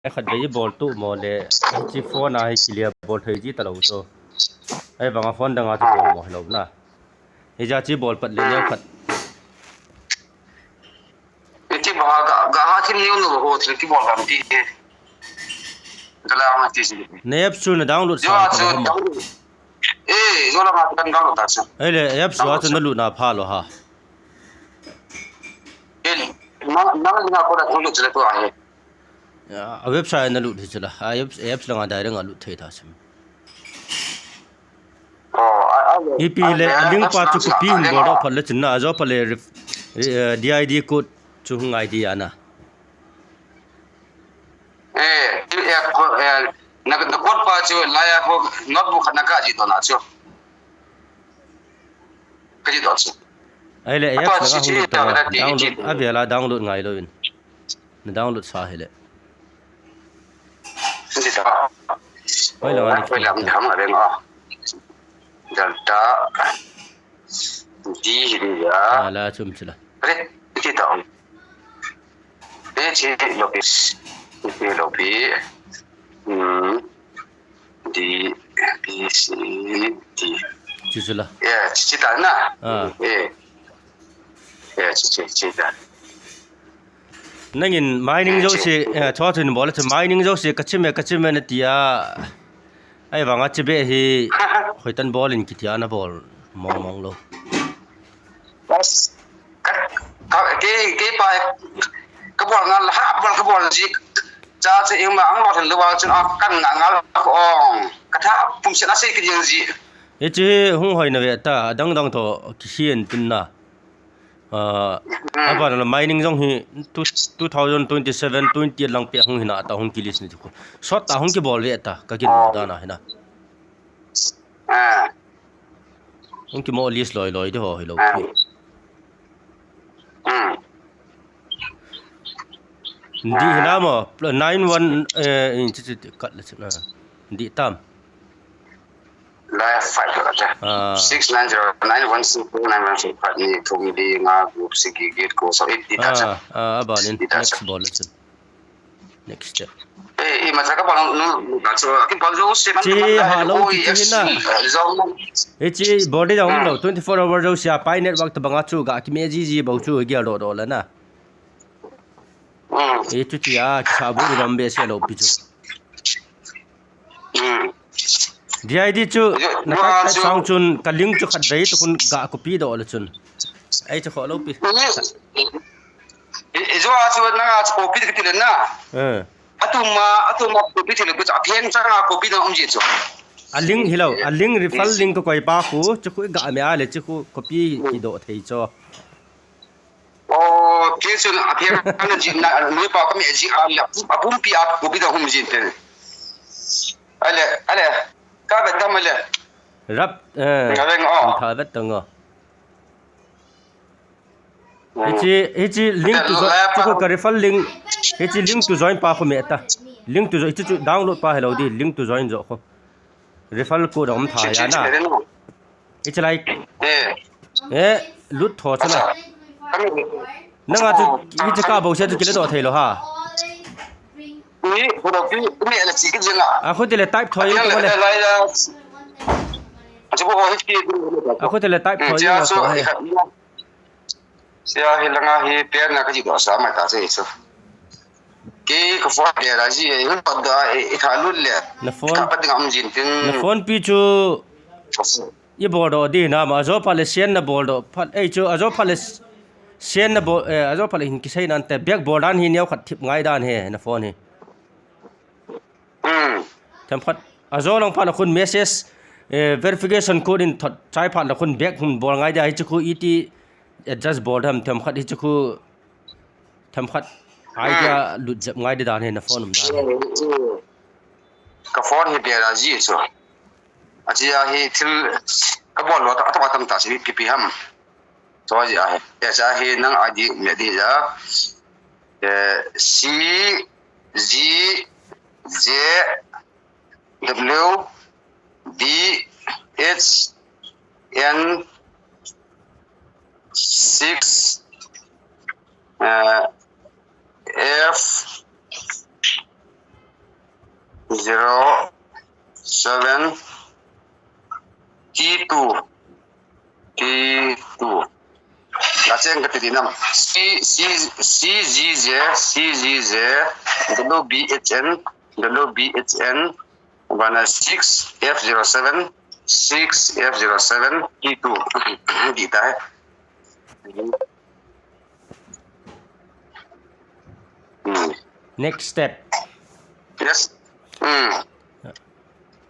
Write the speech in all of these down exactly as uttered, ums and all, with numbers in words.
Khat vei i bol tu mo le, chi phone a hi clear bol thei ji talou chu. Ahivanga phone dang a chu bol mo hilou na. Hija chi bol pat le neo khat. Iti ba ga, ga ha thim neo no ho thil ki bol dam ti he. Dala ma ti si. Ne apps chu na download sa chu. Eh, jo la ma kan download ta chu. Ahile apps chu na lut na pha lou ha. Eh, na, na, na ko da download le to a he. A website na lut hi chu la. A apps, apps langa direct a lut thei ta sim. Ipi le a link pa chu copy hin bol doh phat le chun na, ajo phat le ref-, re-, eh, D I D code chu hung ngai di ana. Eh, eh, ko, eh, na, na code pa chu la ya ko notebook khat na ka ji to na chu. Ka ji to chu. Ahile apps langa hung lut ta, download, a vela download ngai lou in. Na download sa hile. Hoi langa ni. Hoi lam tham a reng a. Delta. D hi ni ya. Ala chum chila. Re, ti ta on. E chi lo pi. Ti lo pi. Hmm. D, B, C, D. Chi chila. Yeah, chi, chi ta na. Ah. Eh. Eh, chi, chi, chi ta. Nangin mining jouse, eh, chua chun bol a chu mining jouse ka chim e, ka chim e na ti a. Ahivanga chi be hi hoitan bol in kiti a na bol mong mong lou. Bas, ka, ka, ke, ke pa, ka bol ngal ha, bol ka bol ji. Cha che ing ma ang lo than lo wa chun a kan na ngal ko ong. Ka tha pum se na se ki jing ji. Hichi hung hoi na ve ta, dang dang to ki hien tin na. Ah, aban la mining jong hi two, two thousand twenty-seven, twenty lang pe hung hina ta hung ki list ni ko. Sot ta hung ki bol ve ta, ka kin da na hina. Ah. Hung ki mo list loi loi de ho hi lo. Ah. Hmm. Di hina mo, nine one, eh, in chi chi kat le chuna. Di tam. Lai five lo ta. Ah. Six nine zero nine one six four nine one six five ni thum li nga gup sigi get ko so eight di ta cha. Ah, ah, aban in next bol le chun. Next step. Eh, eh, masa ka bang nu, nu, ka so, ki bang jo se man. Chi ha lo ki ti na. Eh, jo. Eh, chi bol de jong lo, twenty-four hour jouse a pai network to banga chu ga ki me ji ji bo chu gi lo do la na. Hmm. Eh, chu ti a, ki sa bu ram be se lo pi chu. Hmm. D I D chu, na ka, ka chu sang chun ka link chu khat vei to kun ga copy do le chun. Ai chu kho lo pi. Hmm. I, i jo a chu na a chu copy kiti le na. Eh. Atuma, atuma copy ti le ku cha pheng cha copy na um ji chu. A link hi lo, a link referral link ko koi pa khu, chu khu ga me a le chu khu copy ki do thei cho. Oh, ke sun a pheng na ji na, ni pa ka me ji a le, a pum pi a copy da hum ji te. Ale, ale, ka be tam ale. Rap, eh. Ka be ngo. Tha vet to ngo. Hichi, hichi link to join, chu ko ka referral link, hichi link to join pa ko me ta. Link to join, hichi chu download pa hello di, link to join jo ko. Referral code om tha ya na. Hichi like. Eh, lut tho chana. Nanga chu, hichi ka bo se chu kile do thei lo ha. Ni, ko do ki, ni ala chi ki jinga. A ko tile type tho yi ko le. A ko tile type tho yi ko he. Sia hi langa hi pen na ka ji do sa mai ta se so. Ki ka phone de la ji e hun pa da e ka lut le. Na phone. Ka pa ding am jin tin. Na phone pi chu. I bol do di na ma jo pa le sian na bol do. Pa ei chu a jo pa le sian na bol, eh, a jo pa le hin kisai nan te bek bol dan hi neo khat thip ngai dan he na phone hi. Hmm. Themkhat, a jo lang phat a khun message, eh, verification code in thot chai phat a khun back hung bol ngai dia, hichi khu iti adjust bol tham, themkhat hichi khu, themkhat idea lut jep ngai di dan he na phone um dan. Ka phone hi bera ji chu. Achi a hi thil ka bol lo ta, ta tam ta si pipi ham. Tua ji a hi. Ya cha hi nang I D me di ja. Eh, C G J W D H N six, eh, F zero seven T two. T two. Lah cheng kati dinam. C, C, C G Z, C G Z, W B H N, W B H N, bana six F zero seven, six F zero seven, T two. Di tai. Hmm. Next step. Yes. Hmm.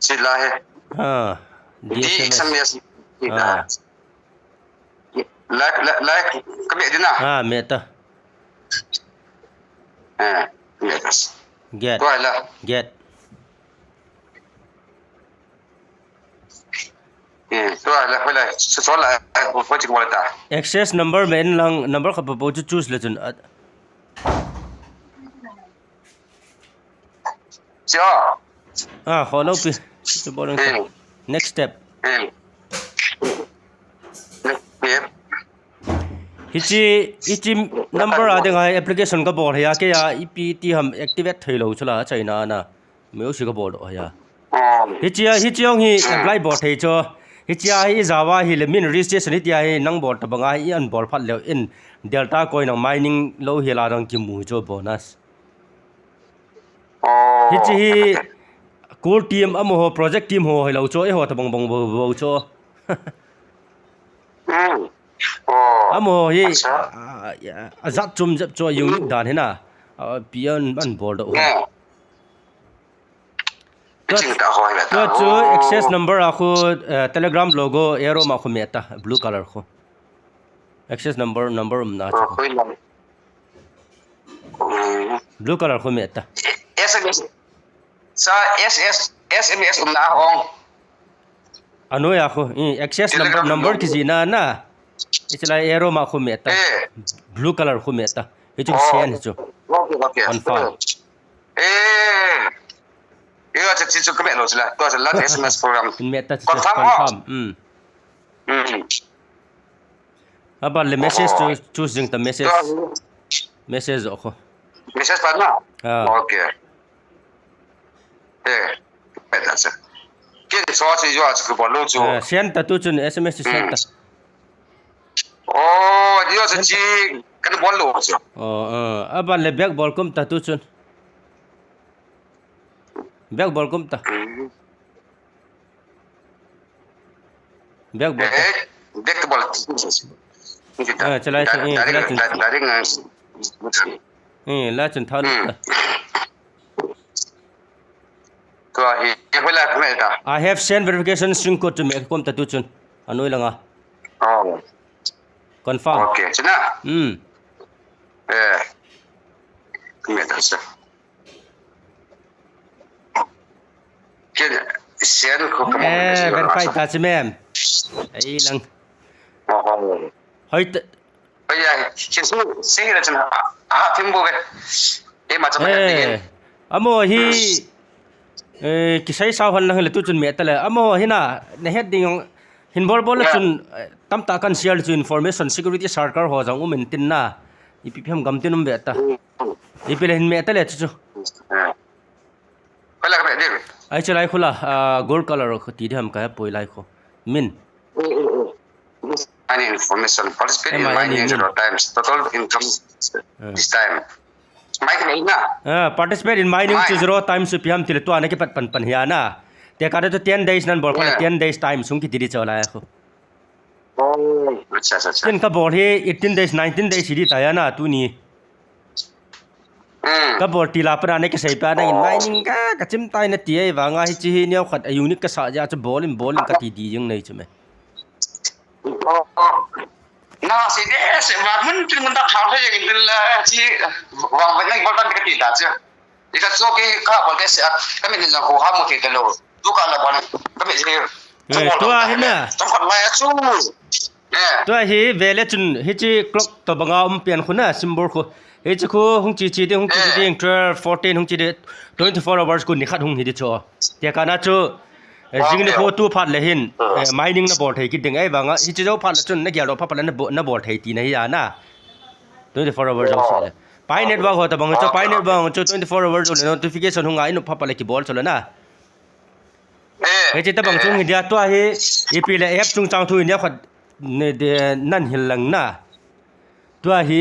Sila he. Ah, D S M S. Ah. Like, like, like, kami din na. Ah, meta. Eh, yes. Get. Ko ala. Get. Eh, to ala, ko la, so, so la, ko, ko chik wala ta. Access number men lang, number ka pa po chu choose le chun. Ah, Sio. Ah, kho lo pi. Chu bol lang. Eh, Next step. eh. Eh. Hichi, hichi number a ding a application ka bol hi a, kei a ipi ti ham activate thei lo chu la China na. Mi u si ka bol do hi a. Oh. Hichi a, hichi ong hi apply bol thei cho. Hichi a hi Java hi le min registration hitia hi nang bol ta banga hi an bol phat leo in Delta coin ang mining lo hi la dang kimu hi cho bonus. Oh. Hichi hi core team amaho project team ho hi lo cho, eiho ta bang bang bo, bo cho. Hmm. Oh. Amaho hi Acha. a, a, a zat chum jep cho unique dan hi na. A, pian an bol do. Yeah. Ching ta ho ya Tua ta. chu Oh. access number a khu, eh, Telegram logo arrow ma khu meta, blue color khu. Access number, number um na Oh, chu. koi lang. Hmm. Blue color khu meta. S M S. Sa S S, S M S um na ong. Anoi a khu, i, access number, Telegram number logo. Kiji na na. Ichi lai arrow ma khu meta. Eh. Blue color khu meta. Hichu Oh. send chu. Okay, okay. Confirm. Eh. Yo, cha chi chu kami lo sila. To sila S M S program. Meta chu Confirm, oh. Confirm. Hmm. Hmm. Aban le message chu, Oh. choose jing ta message. To Message o khu. message pa na. Ah. Okay. Eh. Meta cha. Kin so chi yo cha ko lo chu. Ah, send ta tu chun S M S send ta. Oh, yo cha chi kan bol lo chu. Oh, ah, aban le back bol kum ta tu chun. Back bol kum ta. Hmm. Back bol ta. Eh, back ball. Ah, chalai chu, eh, chalai chu. Direct, direct. Eh, la chun tha Hmm. ta. Tua hi, hi hoila ka mel ta. I have sent verification string code to me kum ta tu chun. Anoi langa. Oh, Confirm. okay. Chuna. Hmm. Eh. Ka mel ta sa. Ken send ko ka mo. Eh, verify ta chi mem. Ei lang. Oh, oh. Hoi ta. Oi ya, ken su, se la chuna. Ah, phim bo ve. Eh, ma cha ma ya. Eh, amo hi, eh, kisai sao han lang le tu chun me ta le. Amo hi na, na het ding jong, hin bol bol le chun, eh, tamtah kan share chu information security circle ho jong um in tin na. Ipi phim gam tin um ve ta. Ipi le hin me ta le chu chu. Eh. Hoila ka mel din. Ai chalai khu la, ah, gold color khu ti di ham ka poi lai khu. Min. Any information. Participate in Am I mining any zero times. Total income Eh. this time. Mai ka na. Ah, participate in mining Mine. chu zero times pi ham ti le tua na kipat pan pan hi a na. Te ka da tu ten days nan bol ka le Yeah. ten days time sung ki ti di chalai khu. Oh, acha, acha, acha. Ken ka bol hi eighteen days, nineteen days hi di ta ya na tu ni. Hmm. Ka bol ti la pa na ne ka sei pa na in mining ka, ka chim tai na ti ai vanga hichi hi neo khat a unique ka sa ja chu bol in bol in ka ti di jing nei chu me. Oh, oh. Na si de se ma mun tin mun ta thau he jing tin la chi wa wa nang bol tan ka ti da chu. Ika chu ki ka bol de se ka min jong ko ha mo ti de lo. Tu ka la bol ka mi ji. Eh, tua hi na. Tam khat lai chu. Eh. Tua hi ve le chun hichi clock to banga um pian khu na symbol khu. Hichi khu hung chi chi ding, hung chi chi ding, twelve, fourteen hung chi ding, twenty-four hours khu ni khat hung hi di chu. Tia ka na chu, eh, jing ni khu tu phat le hin, eh, mining na bol thei kit ding ai vanga, hichi jo phat le chun na gel do phat phat le na bo-, na bol thei ti na hi a na. Twenty-four hours jong se le. Pi Network ho tabang chu, Pi Network chu twenty-four hours chu le notification hung a in pha pha le kibol chu le na. Eh, hiche tabang chu hi dia tua hi, ipi le app chungchang thu in dia khat ne de nan hil lang na. Tua hi,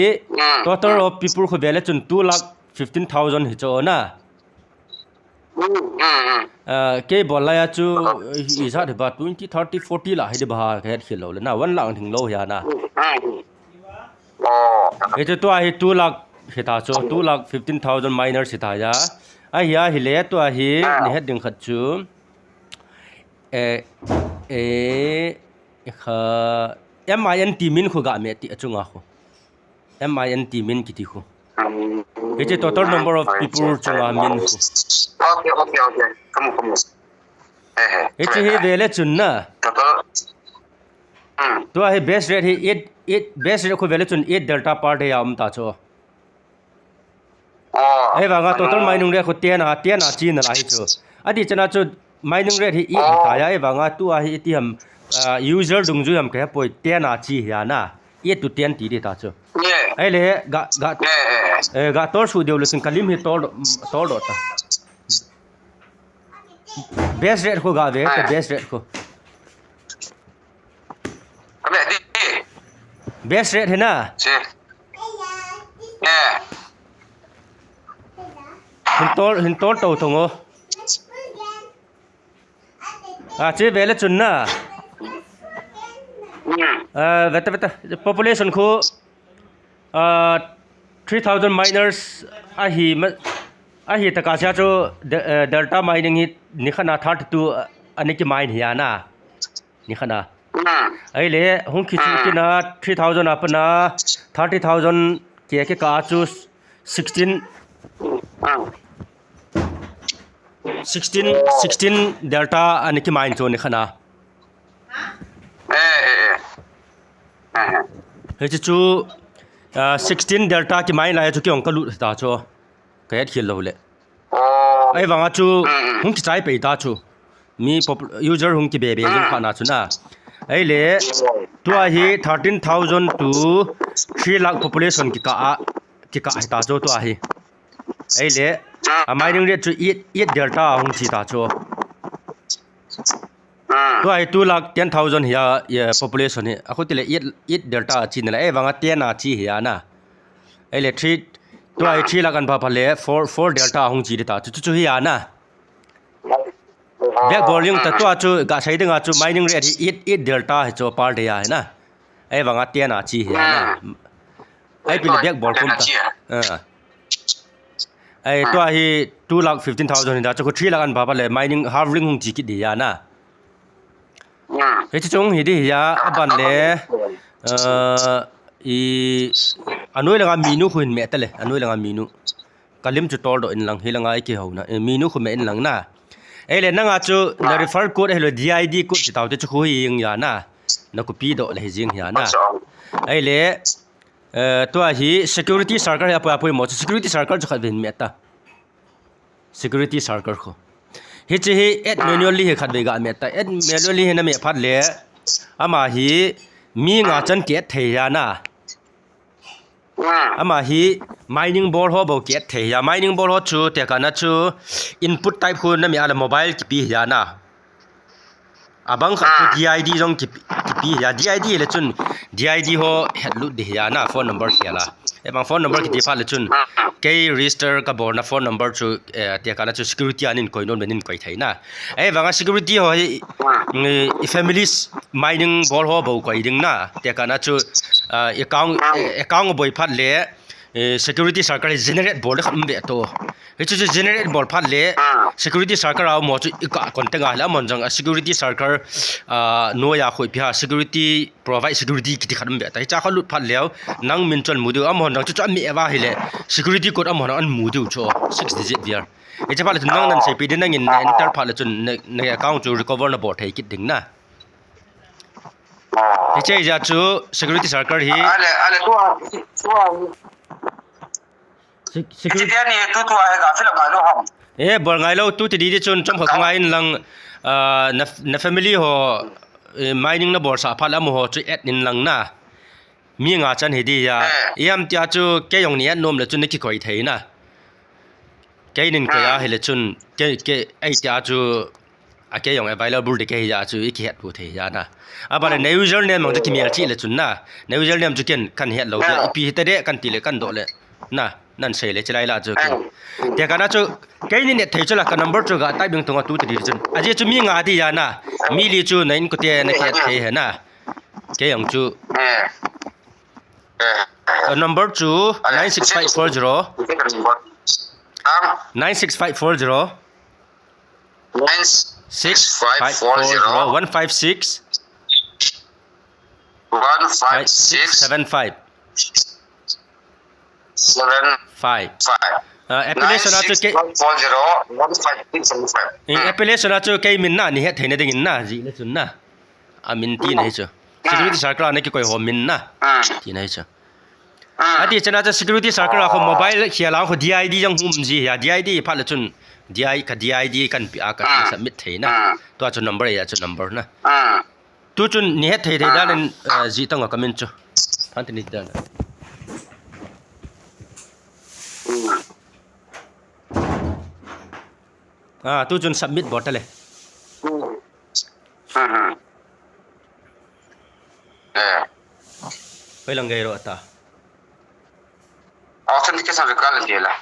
total of people khu ve le chun two lakh fifteen thousand hi chu na. Ah, kei bol lai a chu, i, i zat hi ba twenty, thirty, forty la hi di ba ha ka het khel lou le na, one lakh thing lou hi a na. Hichu tua hi two lakh hi ta chu, two lakh fifteen thousand miners hi ta ya. Ahi a hi le tua hi, ni het ding khat chu. Eh, eh, kha, M I N T min khu ga me ti a chunga khu. M I N T min kiti khu. Hiche total number of people chunga min khu. Okay, okay, okay. Kamu, kamu. Eh, eh. Hiche hi ve le chun na. Total. Hmm. Tua hi base rate hi eight, eight, base rate khu ve le chun eight delta per day a um ta chu. Ahivanga total mining rate khu ten a, ten a chi na la hi chu. Ati chana chu mining rate hi eight hi ta ya, ahivanga tua hi iti ham, ah, user dungjui ham ka he poi, ten a chi hi a na. Eight to ten ti di ta chu. Ahile ga, ga, eh, ga tol su deu le sin kalim hi tol, tol do ta. Base rate khu ga ve, ka base rate khu. Ka ve di. Base rate hi na. Si. Eh. Hin tol, hin tol to thong o. Ah, che ve le chun na. Hmm. Ah, veta, veta. Population khu, ah, three thousand miners ahi ma, ahi taka sia chu de-, eh, delta mining hi ni khat na thirty-two, ah, ani ki mine hi a na. Ni khat na. Hmm. Ahile, hung kichu kina three thousand a pat na, thirty thousand ke ke ka chu sixteen, sixteen, sixteen delta ani ki mine chu ni khat na. Eh, eh, eh. Eh, eh. Hiche chu, ah, sixteen delta ki mine lai chu ki ong ka lut ta chu. Ka het khel lou le. Ahivanga chu hung kichai pei ta chu. Mi pop-, user hung kibe be jing pha na chu na. Ahile, tua hi thirteen thousand to three lakh population kikah a, kikah hi ta chu tua hi. Ahile, a mining rate chu eight, eight delta hung chi ta chu. Tua hi two lakh ten thousand hi a, ya, population hi. A khu ti le eight, eight delta chi na le, ahivanga ten a chi hi a na. Ahile three, tua hi three lakh an pha pha le, four, four delta hung chi di ta chu, chu, chu hi a na. Backball jing ta tua chu, ga sai dinga chu mining rate hi eight, eight delta hi chu per day a hi na. Ahivanga ten a chi hi a na. Ahile backball kum ta. Ah. Ahi, tua hi two lakh fifteen thousand hi ta, chu khu three lakh an pha pha le, mining halving hung chi kit di a na. Hiche chung hi di hi a, aban le, ah, i, anoi langa minu khu hin me ta le, anoi langa minu. Kalim chu tol do in lang, hi langa i kihou na, eh, minu khu me in lang na. Ahile nanga chu, na refer code ahilou D I D code chi tau te chu khu hi jing a na. Na copy do le hi jing hi a na. Ahile, eh, tua hi security circle hi apoi apoi mo chu security circle chu khat vin me ta. Security circle khu. Hiche hi add manually hi khat vei ga me ta. Add manually hi na me phat le. Ama hi mi nga chan ki add thei a na. Ama hi mining bol ho bou ki add thei a. Mining bol ho chu tekah na chu input type khu na me a le mobile kipe hi a na. Abang khat chu D I D jong ki, kipe hi a, D I D le chun D I D ho het lut di hi a na phone number khel a. Ahivang phone number kiti phat le chun kei register ka bol na phone number chu, eh, tekah na chu security a nin koi nom le nin koi thei na. Ahivanga security ho hi, mm, i families mining bol ho bou koi ding na. Tekah na chu, ah, account, eh, account boi phat le, eh, security circle generate bol le khat um be to. Hichu chu generate bol phat le, security circle a mo chu i ka contact a le amon jang a security circle, ah, noi a khu ipi ha security provide security kiti khat um be ta. Hicha kha lut phat leu, nang min chun mu diu amon jang chu chu a me va hi le, security code amon an mu diu chu six digit dia. Hicha phat le chun nang nan sei pi din nang in enter phat le chun na, na account chu recover na bol thei kit ding na. Hiche ja chu security circle hi. Ale, ale, tua, tua. Sec-, security. Hiche ni tu tua he ga fill up ngai lou ham. Eh, bol ngai lou tu ti di di chun chom kha khunga in lang, ah, na, na family ho, eh, mining na bol sa phat le amaho chu add in lang na. Mi nga chan hi di ya. Eh. Iam tia chu kei jong ni et nom le chun na kikoi thei na. Kei nin koi a, hmm, hi le chun, kei, kei, ei tia chu, a kei jong available di kei ya chu, i kihet pu thei ya na. A ba le, hmm, na username mang chu kimel chi le chun na. Na username chu ken kan het lo. Hmm. Ipi hi ta de kan ti le kan do le. Na, nan sei le chi lai la chu ken. Hmm. Tia ka na chu, kei nin et thei chu la ka number chu ga type ding tung a tu ti di chun. A je chu mi nga di ya na. Mi li chu na in ko te na kihet thei he na. Kei jong chu. Hmm. Eh. Uh, number chu, ah, nine six five four zero. Ang? Nine six five four zero. Nine six five four zero. One five six. One five six. Seven five. Seven five. Five. Uh, appellation a chu kei. Nine six five four zero, one five six seven five. Eh, hmm, appellation a chu kei min na, ni het thei na ding in na, ji le chun na. A min ti na hi chu. Hmm. Security circle a na kikoi ho min na. Hmm. Ti na hi chu. Hmm. A ti chana chu security circle a kho mobile khel a kho D I D jong hum ji ya. D I D phat le chun D I ka D I D kan pi a ka, hmm, submit thei na. Hmm. Tua chu number ya chu number na. Hmm. Tu chun ni het thei thei, hmm, dan in, eh, ji tang a ka min chu. Phan ti ni dan. Hmm. Ah, tu chun submit bol ta le. Hmm. Hmm, hmm. Eh. Hoi lang gei ro ta. Authentication required le la.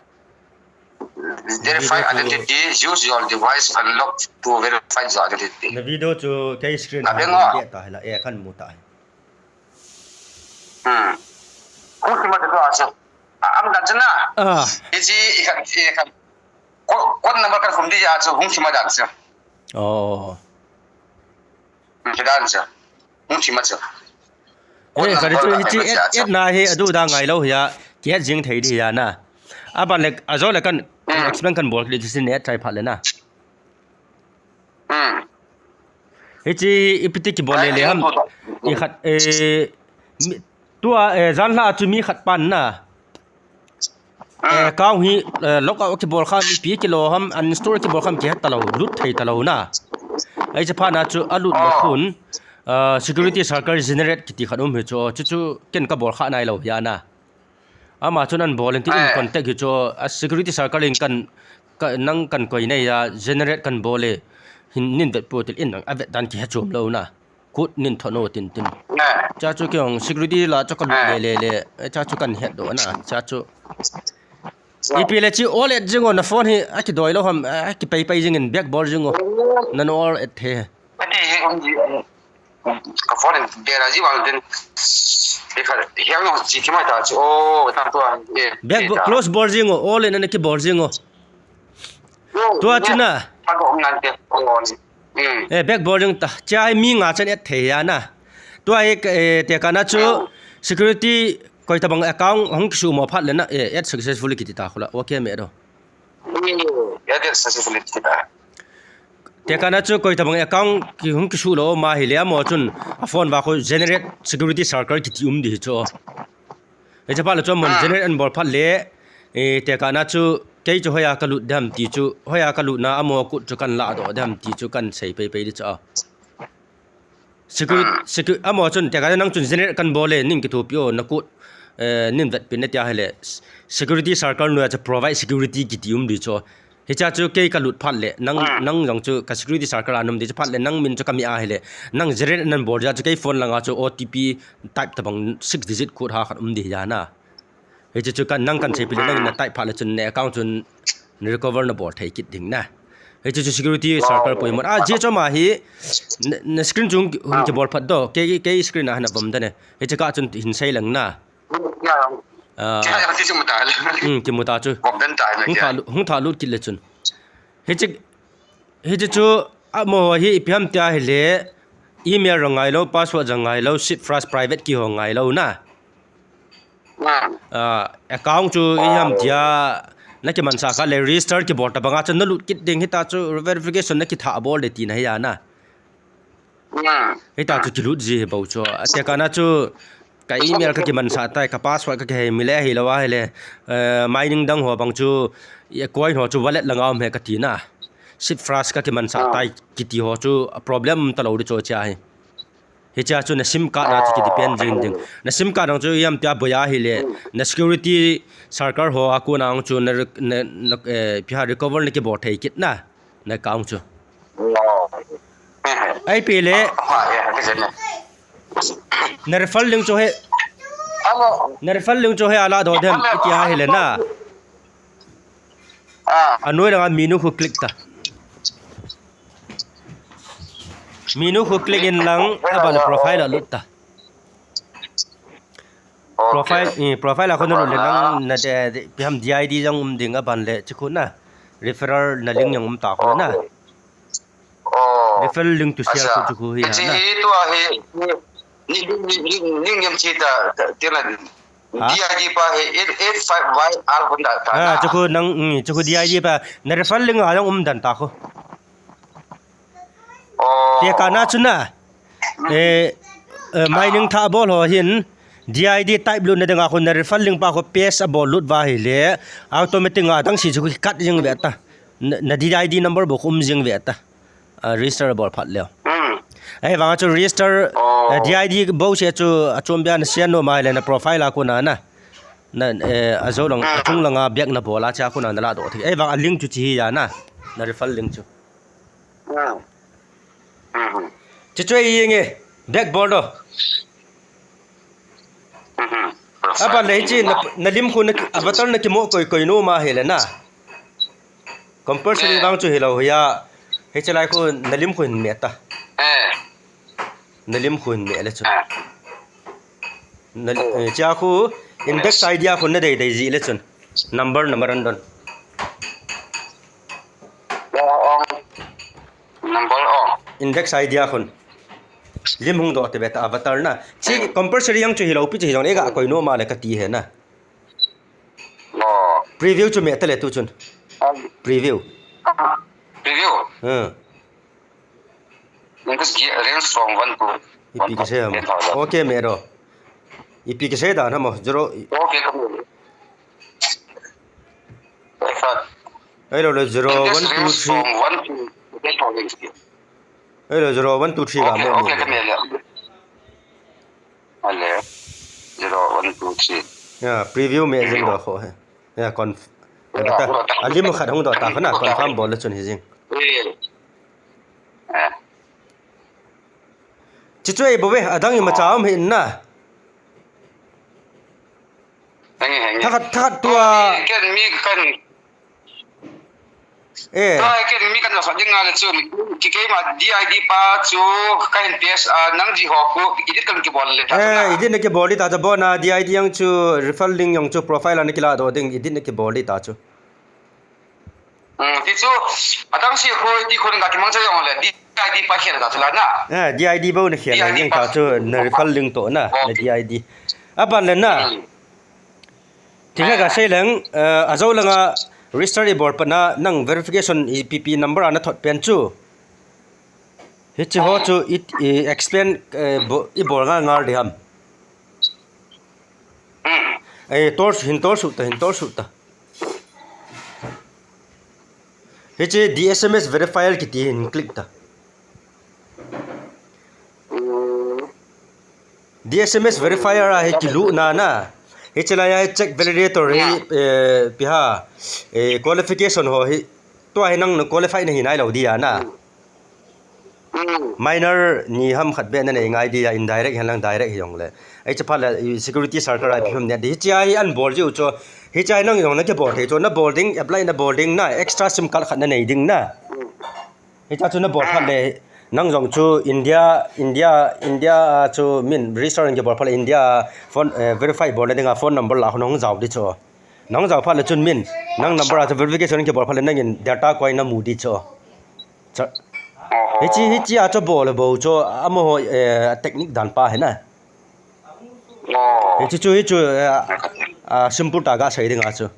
Verify identity, use your device unlock to verify your identity. Na video chu kei screen a, ah, hung ta hi la, eh, kan mu ta hi. Hmm. Kung sima de to asa. Ah, am dan chana. Ah. Hichi, i kan, i kan. Code, code number kan khum di ya chu hung sima dan chu. Oh. Hmm, dan chu. Hung sima chu. Eh, code ka di number chu kan hichi khum di et, ya chu. Et na hi adu da ngai lo hi ya. Kihet jing thei di ya na. A ban le, a jo le kan, hmm, explain kan bol di chu sin ne try phat le na. Hmm. Hichi ipi ti kibol le le ham. Ai, i khat, eh, mi, tua, eh, jan la chu mi khat pan na. Hmm. Eh, account hi, eh, logout kibol kha, ipi kilo ham, uninstall kibol kha, kihet ta lo, lut thei ta lo na. Ai che pha na chu a lut na, oh, khun, eh, security circle generate kiti khat um hi chu, chu chu ken ka bol kha nai lo ya na. Ama chun an bol in ti in, eh, contact hi chu, a security circle in kan, ka, nang kan koi nei a, generate kan bol e, hin nin vet pu til in a vet dan kihe chom lo na. Kut nin thon o tin tin. Eh. Cha chu kei jong security la chu ka lut, eh, le le le, eh, cha chu kan het do na, cha chu. Eh. Ipi le chi all et jing o na phone hi, a kidoi lo ham, a kipei pei jing in back bol jing o. Oh. Nan all et the. Ati hi um ji, um, ka phone in bera ji wang tin. Hi kha, hiang nong ji ki mai ta chu. Oh, ta tua, eh, back eh, bo-, ta. Close bol jing o, all in ana kibol jing o. Oh, tua, yeah, chu na. Ka ko ngan te. Oh, mm. Eh, back bol jing ta. Cha hi mi nga chan et thei ya na. Tua hi, eh, te ka na chu, oh, security koi tabang account hong kisu mo phat le na, eh, add successfully kiti ta khula. Okay me do. Te ka na chu koi tabang account ki hung kisu lo ma hi le amo chun a phone va kho generate security circle kiti um di hi chu. Hiche phat le chu amon, ah, generate an bol phat le, eh, te ka na chu kei chu hoiya ka lut dem ti chu, hoiya ka lut na amo kut chu kan la do dem ti chu kan sei pei pei di chu a. Security, ah, secu-, amo chun, te ka nang chun generate kan bol le, nin kithopi o, na kut, eh, nin vetpi na tia hile, s-, security circle noiya chu provide security kiti um di chu. Hicha chu kei ka lut phat le, nang, ah, nang jong chu ka security circle a na um di chu phat le, nang min chu ka mi a hile, nang generate nan bol dia chu kei phone langa chu O T P type tabang six digit code ha khat um di hi a na. Hiche chu kan, nang kan sei pi le, nang na type phat le chun na account chun na recover na bol thei kit ding na. Hiche chu security circle poimo. Ah, je chu ama hi na, na screen chu hung, hung kibol phat do. Kei, kei screen a hana vom da ne. Hiche ka chun hin sei lang na. Ah. Hmm, kimu ta chu. Hung tha lu-, hung tha lut kit le chun. Hiche Hiche chu, amo hi ipi ham tia hile, email jong ngai lo, password jong ngai lo, cipfrush private key ho ngai lo na. Ah. Ah, account chu ipi ham tia, na kimansah kha le register kibol tabang a chu na lut kit ding hita chu verification na kitha bol de tina hi a na. Hmm. Hita chu kilut ji hi bou chu. Ate ka na chu ka email ka kimansah tai, ka password ka kihei mi le hi lo a hile, eh, mining dang ho bang chu, i coin ho chu wallet langa um he ka ti na. Cipfrush ka kimansah tai kiti ho chu a problem ta lo di chu chia hi. Hichea chu na SIM card na chu ki depend jing ding. Na SIM card ang chu ipi ham tia boi ahile, na security circle ho a kona ang chu na, na, na, eh, ipi ham recover na kibol thei kit na, na account chu. Ahi pile, na refer link chu hi, na refer link chu hi ala doh dem, iti ahile na. Anoi langa menu khu click ta. Menu khu click in lang, aban le profile a lut ta. Profile, eh, profile a khu na lut le nang na de, de, ipi ham D I D jong um ding aban le, chi khu na. Referral na link jong um ta khu na. Referral link to share khu chi khu hi na. Chi hi tua hi, ni, ni, ni, ni, ni, ni, chi ta, ta, ti na, D I D pa hi eight eight five Y R hon da ta na. Chi khu nang, mm, chi khu D I D pa, na referral link a jong um dan ta khu. Tia kana chu na. Eh, eh, mining tha bol ho hin D I D type lut na dinga khu na referral link pa khu paste a bol lut va hile automatic a dang si chu khu cut jing ve ta. Na, na D I D number bou khu um jing ve ta. Ah, register bol phat leo. Ahivanga chu register, eh, D I D bou se chu achom bia na sian nom ahile na profile a kona na. Na, eh, ajo lang, achung langa back na bol a cha kona na la doh thei. Ahivanga link chu chi hi ya na. Na referral link chu. Chi chu ei nge, back bol doh. Aban le hichi na, na lim khu na ki, avatar na kimo koi koi nom ahile na. Compulsory vang chu hilou hia. Hichi lai khu na lim khu hin me ta. Na lim khu hin me le chu. Na, eh, chia khu index I D a khu na dei dei ji le chun. Number, number an don. Number o. Index I D a khun. Lim hung doh te beta avatar na. Chi compulsory jang chu hilou pi chu hi jong le ga koi nom a le kati he na. Preview chu me ta le tu chun. Preview. Preview. Hmm. Nang kasi range from one to ipi kisei ham. Okay, me ro. Ipi kisei da na mo. Zero. Okay, come on. Ai lo le zero, one, two, three. Ai lo zero, one, two, three ga mo. Ale, zero, one, two, three. Ya, preview me jing doh kho he. Ya, conf-, ya, beta. Alim khat hung doh ta khana, confirm bol le chun hi jing. Chi chu ei bou ve, adang imacha um hi na. Thakhat, thakhat tua. Ken mi kan. Eh. Tua ken mi kan la khat ding a le chu, ki keima D I D pa chu ka hin paste a, nang ji ho khu edit kan kibol le ta. Eh, edit na kibol le ta cha bona D I D jang chu referral link jang chu profile a na kila doh ding edit na kibol le ta chu. Hmm, ti chu, adang si khu ti khu na kimang cha jong le, D I D pa khel ta chu la na. Eh, D I D bou na khel le jing ta chu, na referral link toh na, na D I D. Aban le na. Ti kha ka sei leng, eh, ajo langa register i bol pat na nang verification i P P number ana thot pen chu. Hichi ho chu i, i explain, eh, bo-, i bol nga ngal di ham. Eh, tol, hin tol su ta, hin tol su ta. Hichi D S M S verifier kiti hin click ta. D S M S verifier a hi kilu na na. Hichi lai a hi check validator hi, eh, ipi ham, eh, qualification ho hi. Tua hi nang qualify na hi nai lou di a na. Minor ni ham khat be na nei ngai di a, indirect hen lang direct hi jong le. Hichi phat le, i security circle a ipi ham ne di. Hichi a hi an bol jiu chu. Hichi a hi nang jong na kibol thei chu. Na bol ding, apply na bol ding na. Extra sim card khat na nei ding na. Hicha chu na bol phat le, nang jong chu India, India, India, ah, chu min register in kibol phat le India phone, eh, verify bol le dinga phone number la khu nang jao di chu. Nang jao phat le chun min, nang number a chu verification kibol phat le nangin data koi na mu di chu. Cha. Hichi, hichi a chu bol le bou chu, amaho, eh, technique dan pa hi na. Hichu, chu, hichu, eh, ah, simple ta ga sei dinga chu.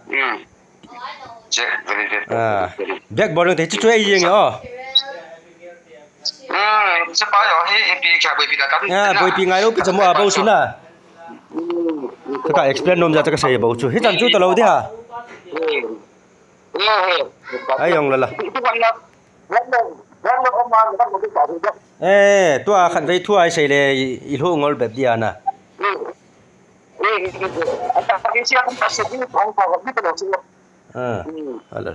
Hmm. Check, validate. Ah, back bol ding te chu chu ei jing o. Hmm, chu pa yo hi ipi kya boipi da tam. Ah, boipi ngai lou pi chamu a bou chu na. Ka, ka explain nom ja cha ka sei bou chu. Hichan chu ta lou di ha. Hmm. Ai jong la la. Eh, tua khatvei thu a isei le i, ilhu ngol bep dia na. Ah, ala.